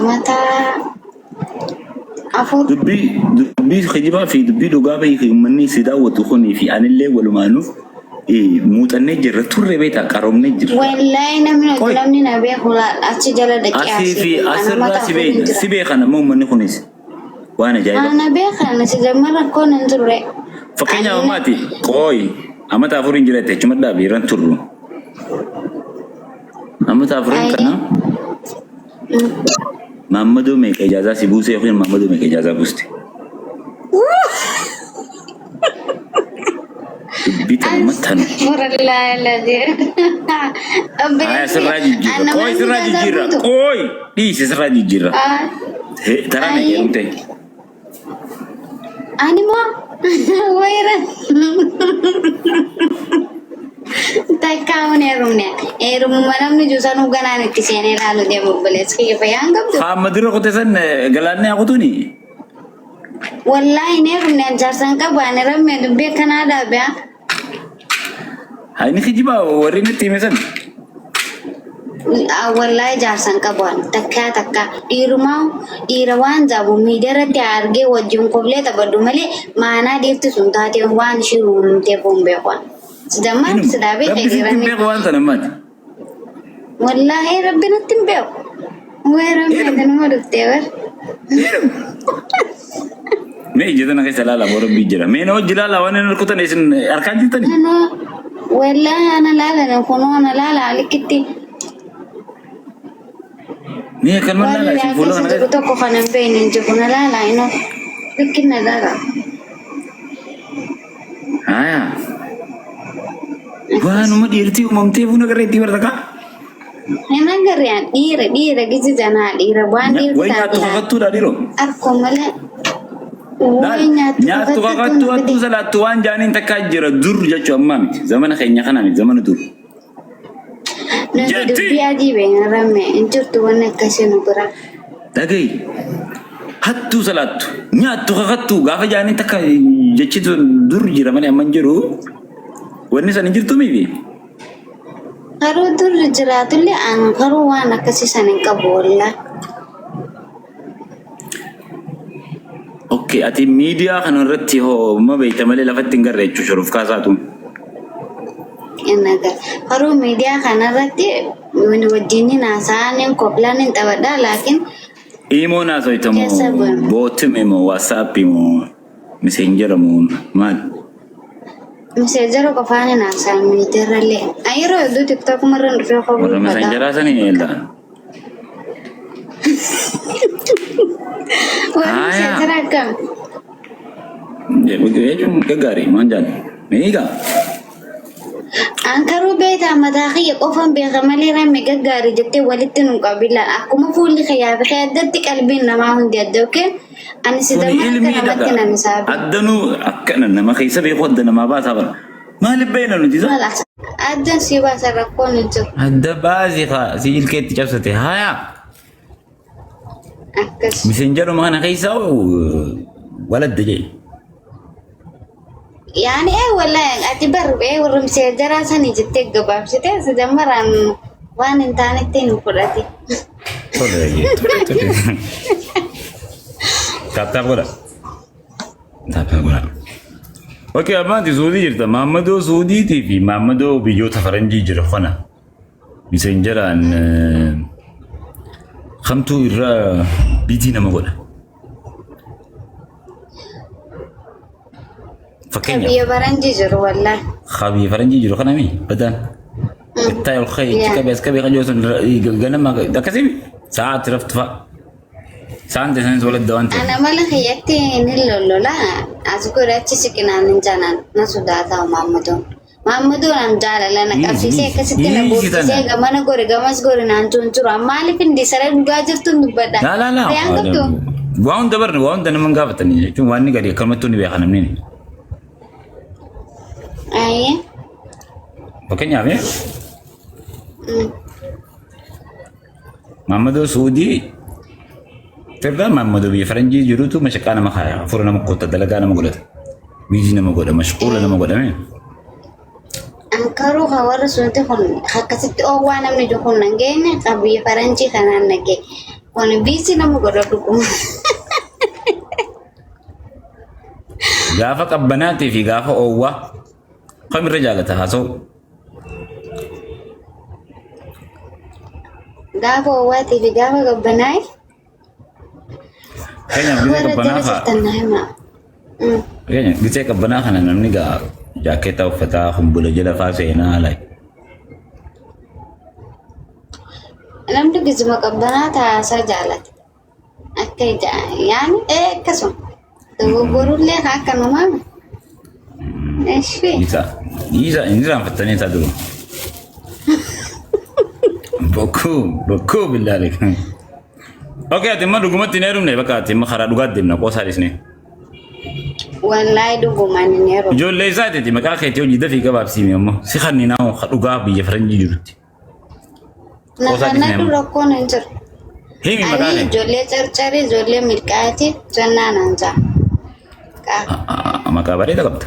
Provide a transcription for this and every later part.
Amata 4. Dubbii dubbii kijibaa fi dubbii dhugaa beeki uummanni si daawwatu kunii fi anillee walumaanuu muuxannee jirra turre beektaa qaroomnee jirra. Wallahi namni Qoy. namni na beeku achi jala dhaqee Asii fi asii ana asirraa mata si 4 hin beekna jira. si beekan ammoo uummanni kunis waan ajaa'ibaa. Ana beekan si jamma rakkoon hin turre. Fakkeenyaaf Ani ammaati qooyi amata 4 hin jiratte achuma dhaabi irran turru. Amata 4 Ayi. kana Maammadoo meeqa ijaazaa si buuse yookiin maammadoo meeqa ijaazaa buuste? Dubbii tanuma tanu. Aya sirraa jijjiirra. Qooyi sirraa jijjiirra. Qooyi dhiisi sirraa jijjiirra. Taraa meeqa heerumte? Ani moo wayira takka hin heerumne. Heerumuma namni jiru sanuu ganaan itti seenee ilaalu deemu obboleessi kiyya fayyaan qabdu. Hamma dura qote san galaanni haa kutuuni. Wallaahi hin heerumne an jaarsa hin qabu ani rammee dubbii akkanaa dhaabe. Haa inni kijibaa warri natti hime san. Wallaahi jaarsa hin qabu ani takkaa takkaa dhiirumaa dhiira waan jaabu miidiyaa irratti argee wajjin koblee taphadhu malee maanaa dhiirti sun taatee waan ishii uumamteef hin beeku ani. Sidammaa Inuma sidaa beekee rabbi sitti hin dhiiranii. beeku waan sana ammaati. Wallaahi rabbi natti hin beeku. Way rabbi Inuma kanuma dhuftee bar. inuma. Mee ija tana keessa ilaala boo rabbii jira. Mee na hojii ilaala waan inni harkutan isin harkaan jirtani. Ana wallaahi ana laala kunoo ana laala likkitti. Mee akkanuma Waan ilaala isin yaa fuula keessa kana jiru keessa. tokko kan hin beekne hin jiru na laala inoo likki na laala. Haya. Waanuma dhiirtii uumamtee fuula garee itti barta kaa. Hin agarre an dhiira dhiira gisi janaa dhiira waan dhiirti Way taate nyaattu laala. kakattuudha dhiiroo. Akkuma malee Laal way nyaattu nyaattu kakattuutu kakattuu na hattuu fide. salaattu waan jaaniin takkaa jira dur jechuu ammaa miti. Zamana keenya kana miti zamana dur. Nuti Jetti! dubbii adii beekna ramme hin jirtu wanni akkasii nu bira. Dhagayi. Hattuu salaattu nyaattu kakattuu gaafa jaaniin takka jechitu dur jira malee amma hin jiru. Wanni san hin jirtu miifi. Karuu dur jiraatullee an karuu waan akkasii san hin qabu wallaa. Okay, ati miidiyaa kana irratti hoo ma beekta malee lafatti hin garre jechuudha shoroof kaasaatu. Hin agarre. Karuu miidiyaa kanarratti wajjin hin haasa'an hin koflaan hin taphadhaa laakiin Imoo naasoyta keessa moo bu'an. bootim moo waatsaappii moo miseenjera moo maal? Miseejara qofaan hin haasa'an miidiyaarrallee. Yeroo hedduu tiktookuma irra dhufee Warra kophuu uffata. miseenjeraa sanii eelaa. Warri Haya. miseejara akkam? Jechuun gaggaarii waan jaan. Meeqa? An karuu beektaa mataa kiyya qofan beeka malee ramme gaggaarii jettee walitti nu qabila. Akkuma fuulli kiyyaa fi kee addatti qalbiin namaa hundi adda okay? Ani si Kuni damma akka ilmii namatti dhaga. nan isaabi. Addanuu akkana nama keessa beeku adda namaa baasaa bara. Maaliif beekna nuti isa? Maal as addan si baasa rakkoon hin jiru. Adda baasii kaa si ilkeetti cabsate. Haya. Akkas. Miseenjaruma kana keessa waladda jee. Yaani ee wallahi ati bar ee warra miseejaraa sanii jettee gabaabsite si dammaraan waan hin taanetti hin fudhate. Tole tole tole. Taap taap godha. Taap taap godha. Okay, abbaanti Suudii jirta. Maammadoo Suudiitii fi maammadoo biyyoota faranjii jira kana. Miseenjaraan kamtuu irraa biitii nama godha. Fakkeenyaaf Biyya faranjii jiru wallahi. biyya faranjii jiru kana mi badaan. Ittaa ol ka'e itti qabee as qabee kan jiru sun ganama akkasii sa'aatti raftu fa'a. Sa'aan teessanis walitti waan ta'eef. Ana mala kiyyatti ni lollola. As godhe achi siqinaan hin jaanaan na sodaataa maammadoon. Maammadoon an jaalala na qabsiisee akkasitti na boorchisee gamana gore gamas gore naan tuun jiru. An maaliif hin saree dhugaa jirtuun dubbadha. Laa laa laa. Fayyaan qabdu. Waa hunda barne waa hunda nama hin gaafatanii jechuun waan inni gadi akkanumattuu ni beeka namni. Ayyee. Fakkeenyaaf Maammadoo Suudii Firdaa Maammadoo biyya faranjii jirutu mashaqaa nama kaaya hafuura nama kota dalagaa nama godhata. Biizii nama godha mashquula nama godhame. Ankaruu kan warra sunti kun akkasitti oowwaa namni jiru kun nan geenye kan biyya faranjii kanaan nagee. Kun biisi nama godha dhuguma. Gaafa qabbanaatii fi gaafa oowwaa kamirra jaalata haasa'u? Gaafa oowwaatii fi gaafa qabbanaa'e Fakkeenyaaf gisee warra qabbanaa jala haa jirtan na himaa. Fakkeenyaaf gisee qabbanaa kana namni gaa jaakkeettaa uffataa kumbula jala faa seenaa like. Namni gizuma qabbanaa taasaa jaalata. Akka ija yaani ee akkasuma. Dogoggorullee haa akkanumaa. Eshi. Isa isa inni irraanfattanii isaa dura. Bokkuu bokkuu billaale. Okay, ati immoo dhugumatti hin heerumne bakka ati immoo karaa dhugaatti deemna qoosaa dhiisne. Wallaahi dhugumaan hin heerumu. Ijoollee isaatiiti maqaa keetii hojii dafii gabaabsiimi ammoo si kanninaa ka dhugaa biyya faranjii jirutti. Na Qoosaa dhiisne kanadhu ammoo. rakkoon hin jiru. Himi maqaa Ani kee. ijoollee carcarii ijoollee milkaa'aati jennaan an ja'a. Qaa. Maqaa bareeda qabda.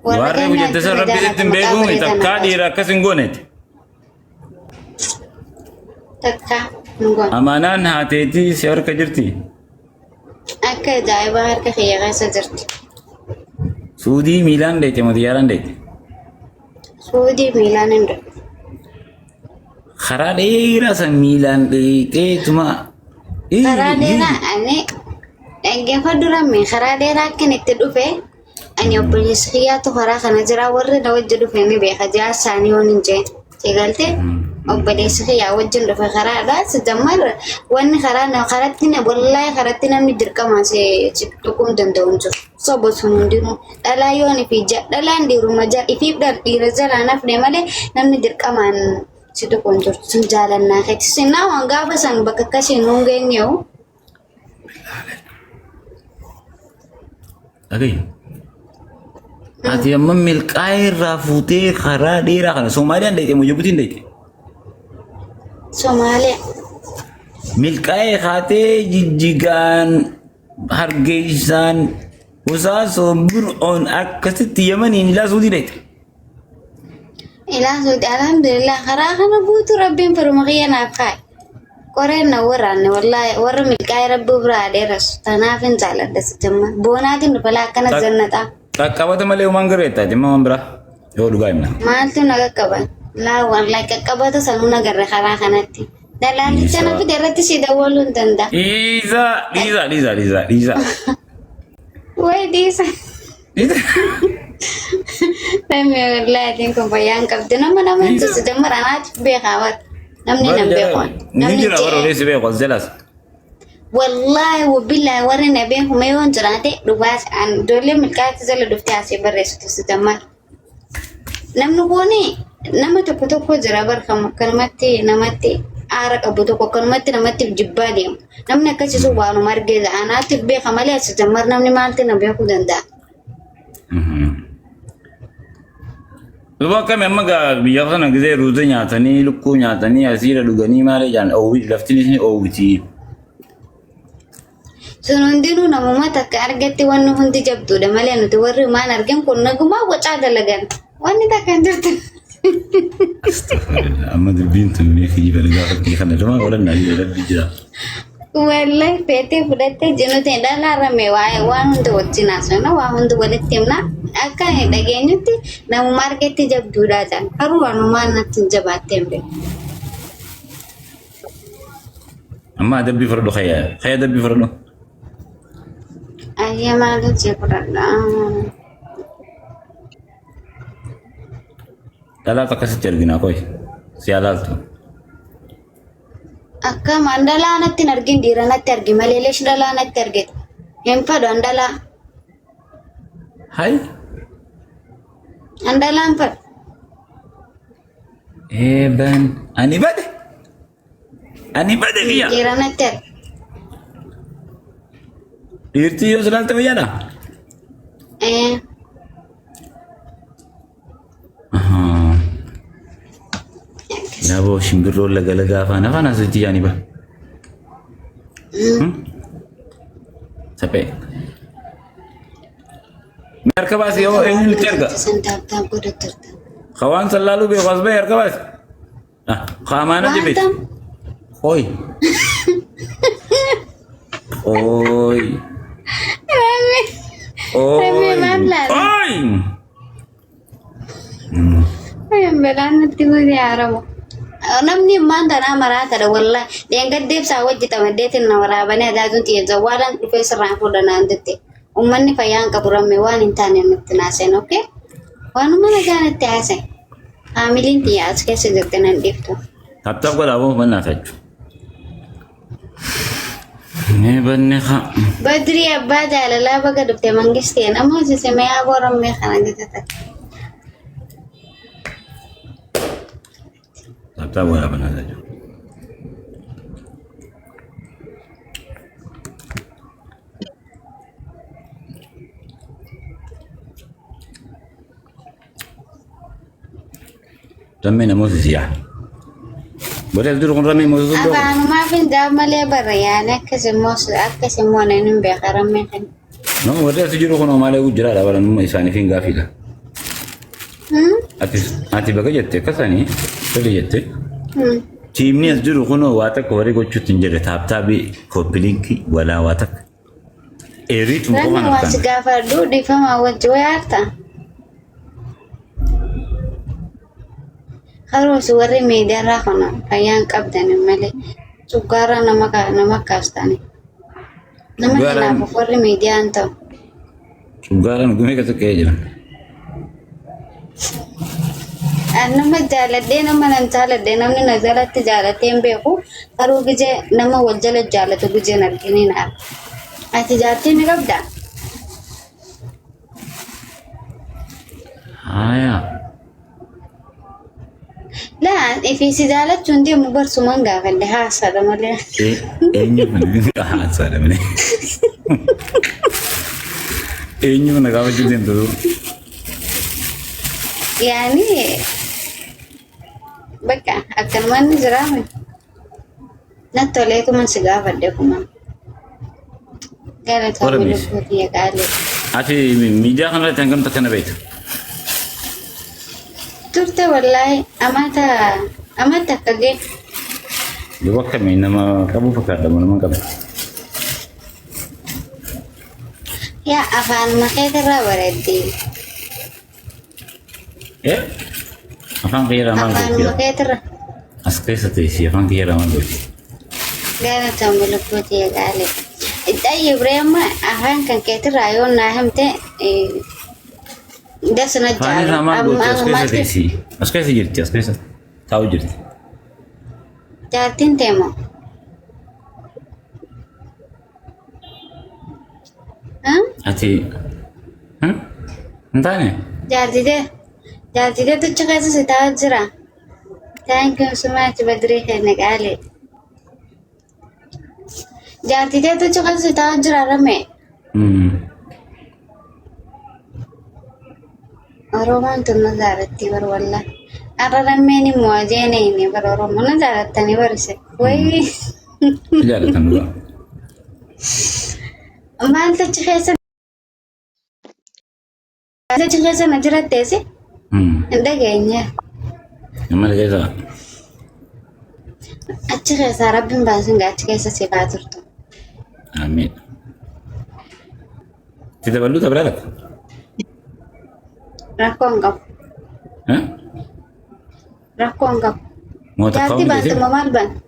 Warra Warri gannaa hojjette san itti rabbi sitti jaalatu hin maqaa beekuu bareedaa takkaa na dhiira akkas hin gooneeti. Takka hin goone. Amaanaan haateetii si harka jirti. Akka ajaa'ibaa harka kiyya keessa jirti. Suudii miilaan deete moo xiyyaaraan deete? Suudii miilaan hin dhufu. Karaa dheeraa san miilaan dheeteetuma. Karaa dheeraa ani dhaggeeffadhu rammee karaa dheeraa akkan itti dhufe ani obboleessi kiyyaatu karaa kana jira warri na wajji dhufe ni beeka jaarsa isaanii yoon hin jeen. Si galte obboleessi kiyyaa wajjin dhufe karaadha. Si jammar wanni karaa na karatti na wallaahi karatti namni dirqamaan si si tuquu hin danda'u hin jiru. Soba sun hundinuu dhalaa yoon fi dhalaan dhiiruma ifiif dhiira jalaa nafne malee namni dirqamaan si tuquu hin jiru. Sun jaalannaa keeti. Sinnaa waan gaafa san bakka akkasii nuun geenyeewu. Dhagahi. Ati amma milqaa'ee irraa fuutee karaa dheeraa kana Soomaaliyaan dhayxe moo Jibuutiin dhayxe? Somaaliyaa. Milqaa'ee kaatee Jijjigaan Hargeysaan Osaasoon Bur'oon akkasitti Yamaniin ilaa Suudii dhayxe. Ilaa suuti alhamdulillah karaa kana guutuu rabbiin firuma kiyya naaf kaa'e. Qoreen na waraanne wallaahi warra milkaa'ee rabbi biraa dheerasu tanaaf hin jaaladha sijamma. Boonaatiin dhufa laa akkana jannataa. Qaqqabata malee homaan gareetta dhimma waan biraa yoo dhugaa himna. Maaltu na qaqqaba? Laa wallaahi qaqqabata sanuu na garre karaa kanatti. Dalaalicha na fide irratti si dawwaluu hin danda'a. Dhiisaa dhiisaa dhiisaa dhiisaa dhiisaa. Way dhiisa. Namni wallaahi atiin kun fayyaa hin qabdu. Nama nama hin tusu jammar anaatu beekaa bara. Namni nan beeku. Ni Namni jira warra je'ee. odeessi beeku as jalas. Wallaahi wabillaahi warri na beeku mee yoon jiraate dhugaas an ijoollee milkaa'atti jala dhuftee asii barreessitu si jammar. Namni kun nama tokko tokko jira barkamu akkanumatti namatti aara qabu tokko akkanumatti namatti jibbaa deemu. Namni akkasii sun waanuma argee anaatiif beeka malee as jammar namni maalti na beekuu danda'a. Luba akkami amma gaa biyya kana gisee ruuza nyaatanii lukkuu nyaatanii asiira dhuganii maal jedhan oowwi lafti ni oowwiti. Sun hundinuu namuma takka argatti wanni hundi jabduudha malee nuti warri maan argin kun nagumaa wacaa dalagan. Wanni takka hin jirtu. Astaghfirullah amma dubbiin tun mee kijiba dhugaa fakkii kana dhumaa godhannaa jira rabbi jira. Wallahi feetee fudhattee jinuti dhalaa rame waa'ee waan hunda wajjin haasofna waa hunda walitti himna akka dhageenyutti namuma argetti jabduudha jedhan garuu wanumaan natti hin jabaattee hin beeku. Amma adabbii fudhadhu khayya khayya adabbii fudhadhu. Ayyee maal hojii fudhadha. Dhalaatu akkasitti argina koy si alaaltu. Akkam an dhalaa natti hin argin dhiira natti argi malee leesh dhalaa natti argite. Hin fedhu an dhalaa. Hay An dhalaa hin fedhu. eeban ani bade ani bade kiyya. Dhiira natti argi. Dhiirtii yoo silaalte wayyaadha. Ee. Yaaboo shimbirroon laga laga afaan afaan asitti yaani ba. Saphee. Mee harka baasi yoo eenyutti erga? San taap taap godhatirta. Kawaan sallaaluu beeku as bahee harka baasi. Qaamaana Waan jabeessi. tam Qoy. Qoy. Rammee rammee Qoy. maal laala? Qoy. Belaan natti buute haaramu. Namni ammaan tanaa maraatadha wallahi. Dheengadda ibsaa wajji tamaddeetiin na waraabanii adaaduun xiyya zawwaalaan dhufee sirraan fuudhanaan jette. Uummanni fayyaa hin qabu rammee waan hin taane nutti naaseen okee? Waanuma nagaa natti haasa'e. Faamiliin tiyya as keessa jirti nan dhiiftu. Tap tap godhaa boo mannaa tachu. Mee banne haa. Badrii abbaa jaalalaa baga dhufte mangisteen ammoo sisimee aboo rammee kana jette. Tap tap godhaa mannaa tachu. Rammee namoota siyaa. Booda as jiru kun rammee moosisuu beeku. Afaanumaaf hin daab malee barra yaani akkas immoo akkas immoo nan hin beeka rammee kana. Nama warri as jiru kun homaalee jiraadha bara nama isaaniif hin gaafiidha. Ati ati baga jette akkasanii sirri jette. Tiimni as jiru kun waa takka warri gochuutti hin jirre taaptaabii kooppiliinkii walaa waa takka. Eeriitu Rammi qofaan waa si harkaan. gaafadhu dhiifama wajji wayaarta. Karoos warri miidiyaarraa kana fayyaan qabdan malee cuggaarraa nama nama kaastani. Nama Cuggaarraan kanaaf warri miidiyaan ta'u. cuggaarraan gumee keessa ka'ee jira. Nama jaaladhee nama nan jaaladhee namni na jalatti jaalatee hin beeku garuu gijee nama wal jala jaalatu gijeen arginiin arga. Ati jaartii ni qabdaa? Haayaa. Laa ifii si jaalachuun deemu barsumaan gaafadhe haasaadha malee. Eenyu kun haasaadha malee. Eenyu kana gaafachuu deemtu? Yaani bakka akkanumaan ni jiraame. Natti toleetuman si gaafadhe kuma. Galatoomii Oromiis. lubbuu kiyya qaalii. Ati miidiyaa kanarratti hangam takka na beekta? Turte wallaahi amata amata akka ga'e. Yeroo akkamii nama qabu fakkaata moo nama hin qabu? Yaa afaan makeetirraa bareeddi. Eh? Afaan kiyyaarraa maal Afaan gooti? makeetirra. As keessa teessi afaan kiyyaarraa maal gooti? Galatoomii lubbuu kiyya qaalii. Xayyib reema afaan kan keetirraa yoo naa himte dasna Afaan irraa jaala. maal gooti? As keessa Amma teessi. As keessa jirti as keessa taa'u jirti. jaartiin teemo. Ati hin taane? Jaartitee jaartitee tucha keessa si taa'u jira. Thank you so much Badrii keenya qaalii. Jaartitee tucha keessa si taa'u jira rame. Oromoon tun na jaalatti bar walla. Har'a rammeen immoo ajeene inni bar Oromoo na jaalattanii barise. Wayii Jaalatan dhugaa. maal tachi keessa tachi keessa na jiratteesi hin dhageenye. Nama keessa Achi keessaa rabbiin baasin gaa achi keessa si kaa turtu. Amiin. Itti dabaluu dabraa laata? Rakkoo hin qabu. Rakkoo hin qabu. Moo takka Jaartii hundi baante deesim? moo maal baante?